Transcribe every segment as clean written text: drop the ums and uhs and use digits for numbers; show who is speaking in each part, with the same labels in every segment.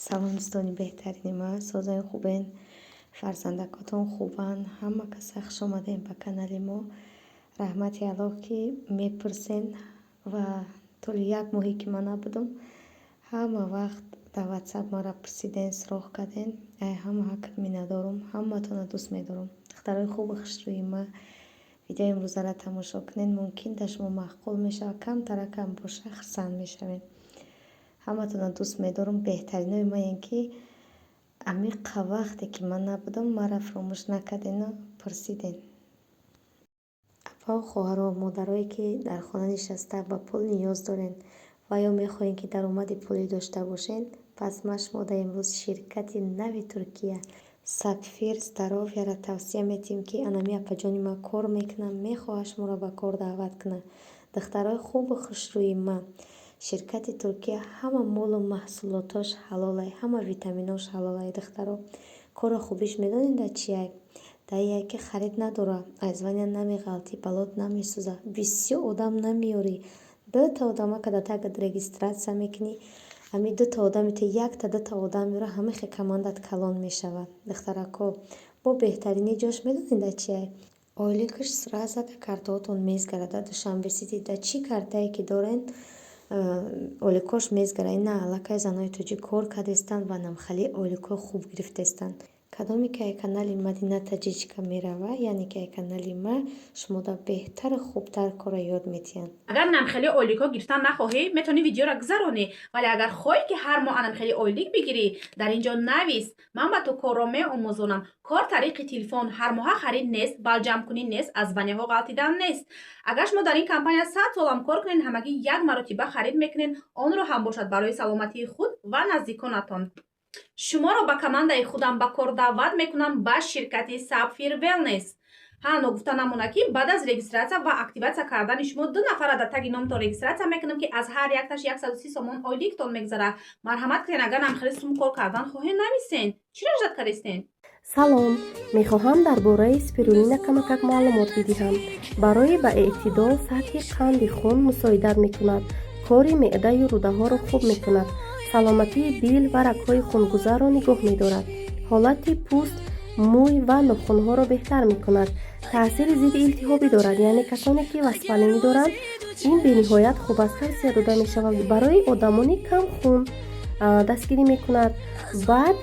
Speaker 1: Салом, дӯстони беҳтарини ма, созен, хубен, фарзандакотон хубанд? Ҳама каса хуш омадем ба канали мо. Раҳмати Аллоҳ, ки мепурсен ва тӯли як моҳе, ки ман набудам, ҳама вақт дар Ватсап маро пурсиден, суроғ карден. Ай ҳама ҳаққат миннатдорум, ҳаматонро дӯст медорам. Духтарои хубу хушрӯи ма, видеои имрӯзаро тамошо кунед, мумкин дар шумо маъқул мешавад, камтаракам боша, хурсанд мешавед. Ҳаматонро дӯст медорам. Беҳтаринои маен, ки амиқа вақте ки ман набудам, маро фаромӯш накардену пурсиден. Апау хоҳаро, модарое, ки дар хона нишаста ба пул ниёз доред ва ё мехоҳед, ки даромади пулӣ дошта бошед, пас ман шумода имрӯз ширкати нави Туркия «Сапфир Здоровье» ро тавсия медиҳем, ки анами апаҷони ман кор мекунад, мехоҳад шуморо ба кор даъват кунад. Духтарои хубу хушрӯи ман, ширкати Туркия ҳама молу маҳсулотош ҳалолай, ҳама витаминош ҳалолай. Духтаро, кори хубиш медонед дар чиай? Дар ие ки харид надора, аз звания намеғалтӣ, балот намесӯза, бисёр одам намеёрӣ. Дута одамака дар тагат регистрация мекунӣ, ҳами дута одами ту якта дута одам меёра, ҳамихе командат калон мешавад. Духтарако, бо беҳтарини ҷош медонед дар чиай? Ойликаш сразу дар картаҳотон мезгарад. Дар Душанбе Сити, дар чӣ картае ки дорен, ойликош мезгарад. Ина аллакай занои тоҷик кор кардестанд ва намхали ойликҳои хуб гирифтестанд. Кадоме ки ай канали Мадина Таҷичка мерава, яъне ки ай канали ма, шумода беҳтару хубтар корро ёд медиҳанд.
Speaker 2: Агар намхели ойликҳо гирифтан нахоҳӣ, метавонӣ видеоро гузаронӣ, вале агар хоҳӣ, ки ҳар моҳ анамхели ойлик бигирӣ, дар ин ҷо навис, ман ба ту корро меомӯзонам. Кор тариқи телефон, ҳармоҳа харид нест, балҷамкунӣ нест, аз звания ҳо ғалтидан нест. Агар шумо дар ин компания 100 солам кор кунед, ҳамагӣ як маротиба харид мекунед, онро ҳам бошад барои саломатии худ ва наздиконатон. Шуморо ба командаи худам ба кор даъват мекунам, ба ширкати Сапфир Wellness. Ҳа, ногуфта намонад, ки баъд аз регистрация ва активация кардани шумо ду нафара дар таги номтон регистрация мекунам, ки аз ҳар якташ 130 сомон ойликтон мегзарад. Марҳамат кунед, агар намхели сум кор кардан хоҳед, нависен. Чиро ждать кардистен?
Speaker 3: Салом, мехоҳам дар бораи спирулина камакак маълумот бидиҳам. Барои ба эътидол сатҳи қанди хун мусоидат мекунад, кори меъдаю рӯдаҳоро хуб мекунад, саломатии дил ва рагҳои хунгузарро нигоҳ медорад, ҳолати пӯст, мӯй ва нохунҳоро беҳтар мекунад, таъсири зидди илтиҳобӣ дорад, яъне касоне ки воспаление доранд, ин бениҳоят хуб аст, тавсия дода мешавад. Барои одамони камхун дастгирӣ мекунад. Баъд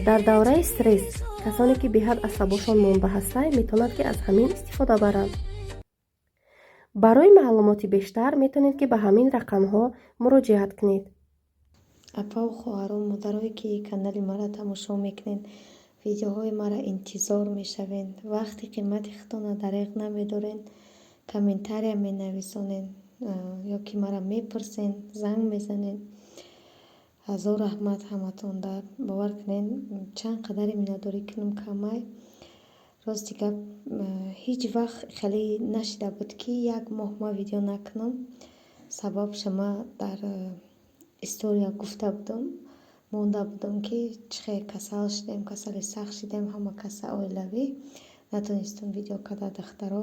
Speaker 3: дар давраи стресс касоне ки беҳад асабошон монда ҳастанд, метавонад, ки аз ҳамин истифода баранд. Барои маълумоти бештар метавонед, ки ба ҳамин рақамҳо муроҷиат кунед.
Speaker 1: Апаву хоҳару, модарое, ки канали маро тамошо мекунед, видеоҳои маро интизор мешавед, вақти қимати худтонро дареғ намедоред, комментария менависонед ё ки маро мепурсед, занг мезанед, ҳазор раҳмат ҳаматонда. Бовар кунед, чанд қадаре миннатдорӣ кунам, камай. Рости гап, ҳеҷ вақт хеле нашида буд, ки як моҳ ман видео накунам. Сабабша ман дар история гуфта будам, монда будам, ки чӣ хел касал шудем, касали сахт шудем, ҳама каса оилавӣ, натонистам видео карда. Духтаро,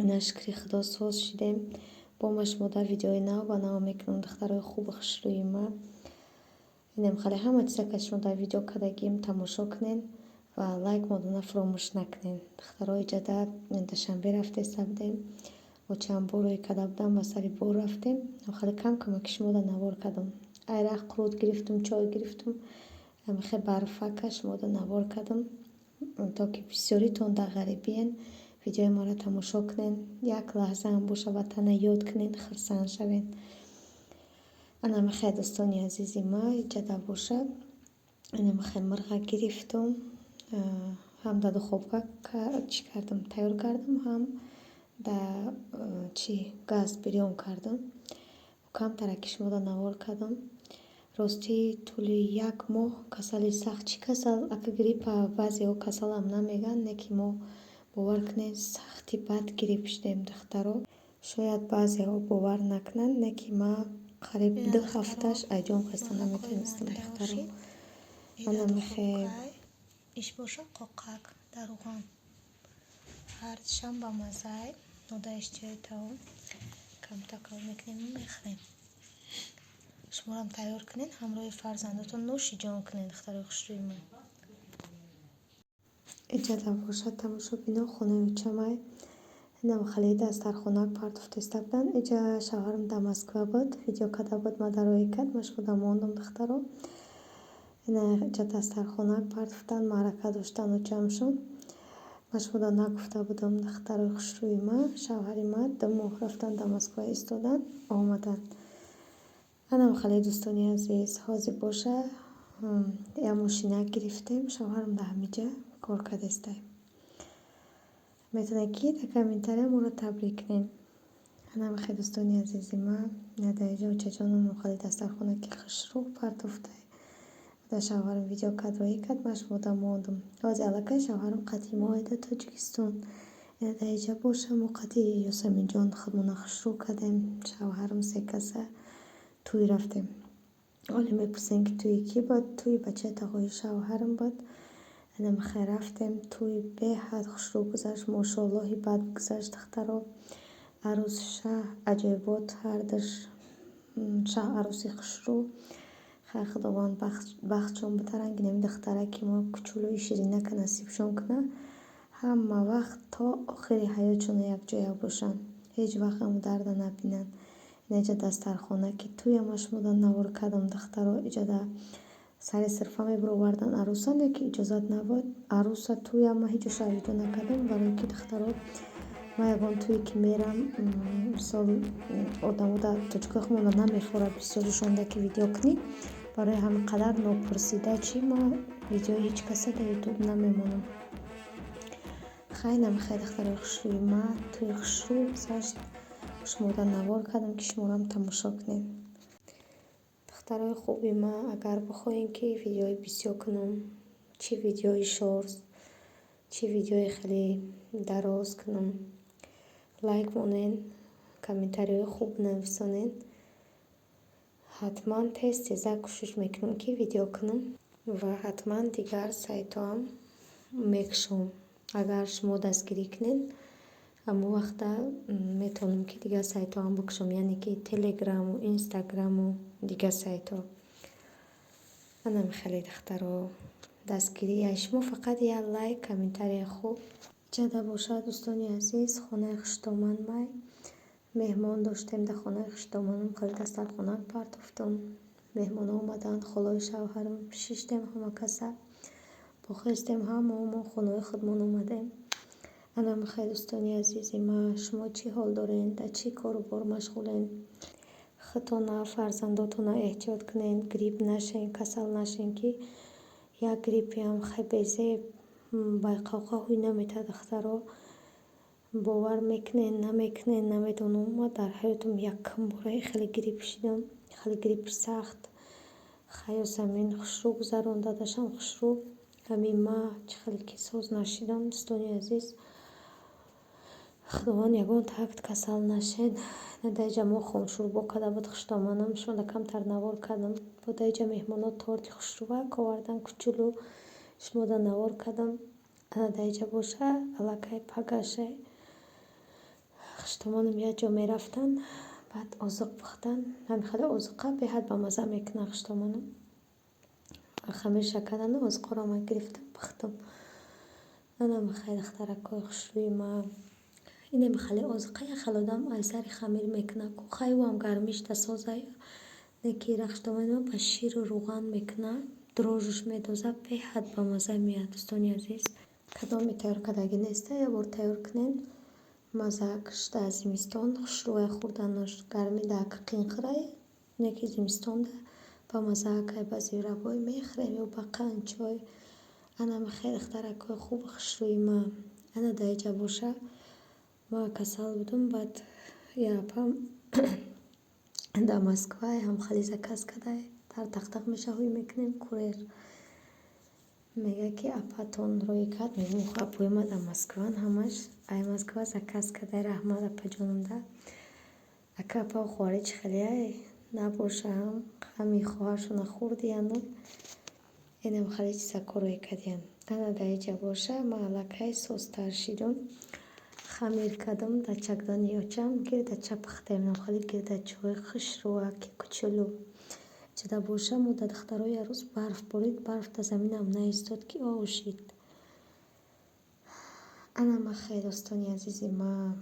Speaker 1: ина шукри Худо, соз шудем. Бо ма шумода видеои нав ба нав мекунам. Духтарои хубу хушрӯи ма, инам хеле ҳама чиза, ки шумо дар видео кардагим, тамошо кунед ва лайк модана фаромӯш накунед. Духтаро, иҷода Душанбе рафтеста будем, очам борое карда будам, ба сари бор рафтем. Хеле кам камаки шумода навор кардам. Айрақ, қурут гирифтум, чой гирифтум, хе барфака шумода навор кардам, то ки бисёритон дар ғарибиен, видеои маро тамошо кунед, як лаҳзаам боша, ватана ёд кунед, хурсанд шавед. Ана мехе, дӯстони азизи ма, иҷада боша, ана мехе мирға гирифтум, ҳам дар духовка чӣ кардам, тайёр кардам, ҳам дар чӣ газ бирён кардам. Камтараки шумода навор кардам. Ростӣ, тӯли як моҳ касали сахт, чӣ касал, ака, гриппа баъзеҳо касалам намегӯянд, не ки мо, бовар кунед, сахти бад грипп шудем. Духтаро, шояд баъзеҳо бовар накунанд, не ки ман қариб 2 ҳафташ айҷон хаста наметавонистам. Духтаро, ана мехе.
Speaker 4: Иш боша қоқак дар руған, ҳардишам ба маззаи нода иштиҳои таом. Камтакал мекунему мехӯрем. Шуморам тайёр кунед, ҳамроҳи фарзандотон нӯши ҷон кунед, духтарои хушрӯи ман.
Speaker 1: Иҷада бошад, тамошобино, хонаи очамай. Инам хеле дастархонак партофтеста буданд. Иҷа шавҳарам дар Москва буд, видео карда буд, ма дароӣ кард, ма шуда мондам, духтаро. Ина иҷа дастархонак партофтанд, маърака доштанд очамшон. Ма шумода нагуфта будам, духтарои хушрӯи ма, шавҳари ма 2 моҳ рафтанд дар Москва, истоданд, омаданд. Анам хеле, дӯстони азиз, ҳозир боша як мошинак гирифтем, шавҳарам дар ҳамиҷа кор кардестай. Метавонед, ки дар комментария моро табрик кунед. Анам хеле, дӯстони азизи ман, ина дар иҷа очаҷонам хеле дастархонаки хушрӯ партофтай. Да шавҳарам видео кард, роҳӣ кард, ман шумода мондам. Ҳозир аллакай шавҳарам қатъи мо ояда Тоҷикистон. Ина дар иҷа боша мо қатъи Ёсаминҷон худмона хушрӯ кардем, шавҳарам се каса тӯй рафтем. Оле мепурсем, ки тӯи кӣ буд? Тӯи бачаи тағои шавҳарам буд. Ина михай рафтем, тӯй беҳад хушрӯ гузашт, мошоаллоҳи бад гузашт, духтаро. Арӯс шаҳ аҷоибот, ҳардуш шаҳ арӯси хушрӯ. Хайр, Худованд бахтшон бида, ранги нами духтараки мо кучулӯи ширинака насибшон кунад. Ҳама вақт то охири ҳаётшона якҷоя бошанд. Ҳеҷ вақт ғаму дарда набинанд. Ина иҷа дастархона ки тӯяма шумода навор кардам, духтаро. Иҷада сари сирфа мебироварданд арӯса, не ки иҷозат набуд. Арӯса тӯяма ҳеҷ ҷоша видео накардам, барое ки, духтаро, ман ягон тӯе ки мерам, мисол, одамо дар тоҷикои худмона намехӯрад бисёришонда, ки видео кунӣ. Барои ҳамин қадар нопурсида чӣ ман видеои ҳеҷ каса дар Ютуб намемонам. Хай, намихай, духтарои хушрӯи ман, тӯи хушрӯ гузашт. Шумода навор кардам, ки шуморам тамошо кунед. Духтарои хуби ман, агар бихоҳем, ки видеои бисёр кунам, чӣ видеои шортс, чӣ видеои хеле дароз кунам, лайк монед, комментариҳои хуб нависонед. Ҳатман тез тезак кӯшиш мекунам, ки видео кунам ва ҳатман дигар сайтҳоам мекушом. Агар шумо дастгирӣ кунед, ҳамон вақта метавонам, ки дигар сайтҳоам бикушом, яъне ки Телеграму, Инстаграму дигар сайтҳо. Анам хеле, духтаро, дастгирии шумо фақат як лайк, комментарияи хуб. Иҷада бошад, дӯстони азиз, хонаи хуштоман май. Меҳмон доштем дар хонаи хуштоманам, хеле дастархона партофтам. Меҳмонҳо омаданд, холаи шавҳарам, шиштем ҳама каса. Бохестем ҳама мо хонаҳои худмон омадем. Анам хеле, дӯстони азизи ман, шумо чӣ ҳол доред, дар чӣ кору бор машғулед? Худтона, фарзандотона эҳтиёт кунед, грипп нашен, касал нашен, ки як гриппиам хебезе байқавқа ҳуй наметавад, духтаро. Бовар мекунед, намекунед, намедонам. Ман дар ҳаётам якум бора хеле грипп шидам, хеле гриппи сахт. Хай, Ёсамин хушрӯ гузаронд, дадашам хушрӯ. Ҳамин ма чӣ хеле ки соз нашидам, дӯстони азиз. Худованд ягон такт касал нашед. Дар иҷа мо хомшӯрбо карда буд хуштоманам, шумода камтар навор кардам. Бо дар иҷа меҳмонҳо торти хушрӯвак овардан кучулӯ, шумода навор кардам. Ана дар иҷа боша аллакай пагашай. Хуштоманам як ҷо мерафтанд, баъд озиқ пухтан. Ҳамин хеле озиқа беҳад бамазза мекунад хуштоманам. Хамирша кардану озиқҳоро ман гирифтам, пухтам. Анам хеле, духтаракҳои хушрӯи ман. Инем хеле озиқа як хел одам ай сари хамир мекунад. Хай, ӯам гармишда созай. Не ки хуштомани ман ба ширу рӯған мекунад, дрожжиш медозад, беҳад бамазза меяд, дӯстони азиз. Кадоме тайёр кардагӣ неста, як бор тайёр кунед. Маззаакш дар зимистон хушрӯя хӯрданаш. Гармӣ дар қинқирай, не ки зимистонда бамаззаакай, ба зирабой мехӯрем ё ба қанд, чой. Анам хеле, духтаракҳои хуби хушрӯи ман. Ана дар иҷа боша ман касал будам, баъд як апам дар Москва ҳам хеле заказ кардай. Дар тақтақ меша ҳуй мекунем курьер. Мегӯяд, ки апатон роҳӣ кард. Мегӯям, охо, апои ман дар Москваан ҳамаш. Ай Москва заказ кардай, раҳмат апаҷонамда. Ака, апау хоҳари чӣ хелеай набошаам, ҳами хоҳаршона хӯрдияну инам хеле чизако роҳӣ кардиян. Ана дар иҷа боша ман аллакай созтар шидам. Хамир кардам дар чакдони очам, гирдача пухтем, хеле гирдачаҳои хушрӯаки кучулӯ. Чида боша, мо да духтаро як рӯз барф борид, барф да заминам наистод, ки ошид. Ана махе, дӯстони азизи ма,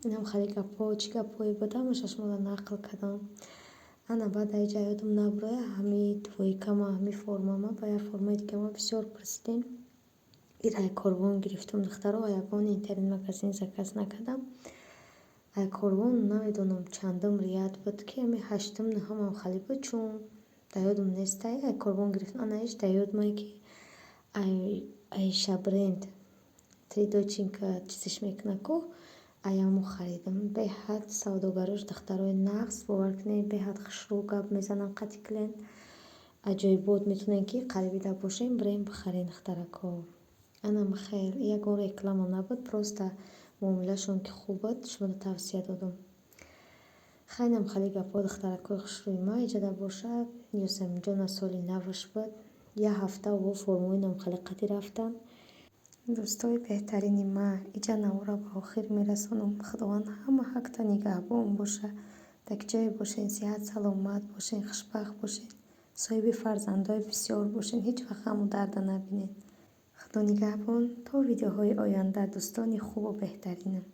Speaker 1: инам хеле гапҳо, чӣ гапҳое буд, ҳамаша шуморо нақл кардам. Ана баъд аиҷа ёдам набуроя, ҳами двойкама, ҳами формама, ба як формаи дигама бисёр пурсидем. Ира ай Корвон гирифтам, духтаро, ягон интернет магазин заказ накардам. Ай Корвон намедонам чандум ряд буд, ки ҳами ҳаштум, нуҳумам хеле буд, чун дар ёдам нестай, ай Корвон гирифтам. Ана иш дар ёдмае, ки Аиша бренд «Три доченька» чизиш мекунад ку, аямо харидам. Беҳад савдогарош духтарои нағз, бовар кунед, беҳад хушрӯ гап мезананд қати клиент. Аҷоибот, метавонед, ки қарибида бошем, бирем бихарем, духтарако. Анам хел, ягон реклама набуд, просто муомилашон ки хуб буд, шуморо тавсия додам. Хайнам хеле гапҳо, духтаракои хушрӯи ма. Иҷода бошад, Ёсаминҷона соли наваш буд, як ҳафта во формои нам хеле қати рафтан. Дӯстои беҳтарини ма, иҷа наворро ба охир мерасонам. Худованд ҳама ҳақта нигаҳбон боша. Дар ки ҷое бошен, сиҳат саломат бошен, хушбахт бошен, соҳиби фарзандҳои бисёр бошен, ҳеҷ вақт ғаму дарда набинед. Худо нигаҳбон, то видеоҳои оянда, дӯстони хубу беҳтаринам.